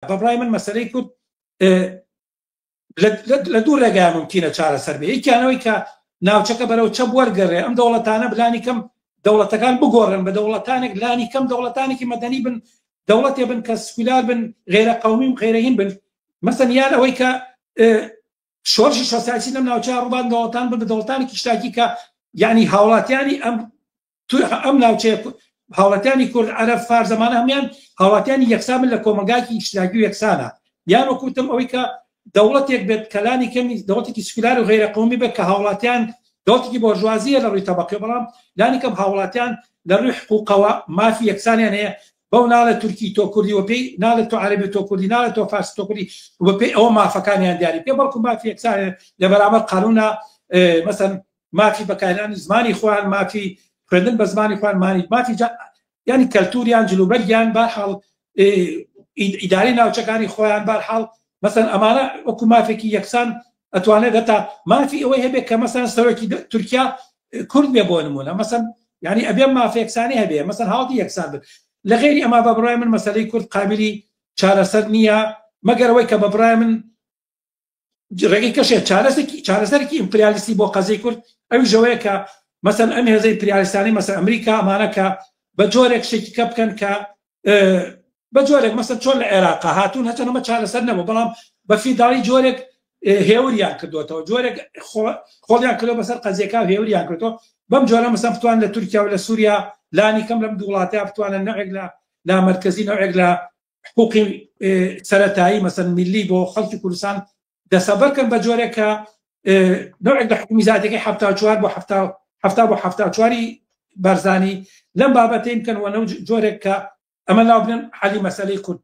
بەڕای من مەسەلەی کورد لە دوو ڕێگای ممکنە چارەسەر بێ، یەکیانەوەی کە ناوچەکە بەرەو چەپ وەرگەڕێ، ئەم دەوڵەتانە بلانی کەم دەوڵەتەکان بگۆڕن بە دەوڵەتانێک لانی کەم دەوڵەتانێکی مەدەنی بن، دەوڵەتێ بن کە سکولار بن، غێرە قەومی و غێرەهین بن. مەسەن یان ئەوەی کە شۆڕشی سۆسیالیستی لەم ناوچەیە ڕووبان، دەوڵەتان بن بە دەوڵەتانێکی ئیشتراکی کە یعنی هاوڵاتیانی ئەم ئەم ناوچەیە، هاوڵاتیانی کورد، عەرەب، فارس، زمانە هەموان هاوڵاتیانی یەکسان بن لە کۆمەڵگایەکی ئیشتراکی و یەکسانە. یان وەکوتم ئەوەی کە دەوڵەتێک بێت کە لانی کەمی دەوڵەتێکی سکولار و غەیرە قەومی بێت کە هاوڵاتیان دەوڵەتێکی بۆرژوازیە لە ڕووی تەبەقی، بەڵام لانی کەم هاوڵاتیان لە ڕووی حقوقەوە مافی یەکسانیان هەیە. بەو ناڵێ تورکی تۆ کوردی و پێی ناڵێ تۆ عەرەبی تۆ کوردی، ناڵێ تۆ فارسی تۆ کوردی و پێی ئەوە مافەکانیان دیاری بکە، بەڵکو مافی یەکسان لە بەرامبەر قانوونە، مەسەن مافی بەکارهێنانی زمانی خۆیان، مافی خوێندن بە زمانی خۆیان، مانی مافی ینی کەلتوریان، جلوبەرگیان، بارحاڵ ئیداری ناوچەکانی خۆیان، بارحاڵ مەسەن ئەمانە وەکو مافێکی یەکسان ئەتوانێت هەتا مافی ئەوەی هەبێت کە مەسەن سەرۆکی تورکیا کورد بێ بۆ نمونە، مەسەن ینی ئەبێ مافی یەکسانی هەبێ، مەسەن هاوڵاتی یەکسان بن. لە غێری ئەما بە بڕای من مەسەلەی کورد قابلی چارەسەر نییە، مەگەر ئەوەی کە بە بڕای من ڕێگەی کەشێ چارەسێکی چارەسەرێکی ئیمپریالیستی بۆ قەزیەی کورد، ئەویش ئەوەیە کە مەسەن ئەم هێزە ئیمپریالیستانەی مەسەن ئەمریکا ئەمانە کە بە جۆرێک شتێکی کە بکەن کە بە جۆرێک مەسەن چۆن لە عێراق هاتوون، هەچەند ئەمە چارەسەر نەبوو، بەڵام بە فیداڵی جۆرێک هێوریان کردوێتەوە، جۆرێک خۆڵیان کردو بەسەر قەزیەکە و هێوریان کردەوە. بەم جۆرە مەسەن بتوان لە تورکیا و لە سووریا لانی کەم لەم دوو وڵاتە بتوانن نەوێک لە لامەرکەزی، نەوێک لە حقوقی سەرەتایی مەسەن میلی بۆ خەڵکی کوردستان دەسەبەرکەن، بە جۆرێک کە نوعێک لە حکومی زاتەکەی 74 بۆ 70 بۆ 74ی بەرزانی لەم بابەتەی بکەن وە نەو جۆرێک کە ئەمە ناو بنن حەلی مەسەلەی کورد.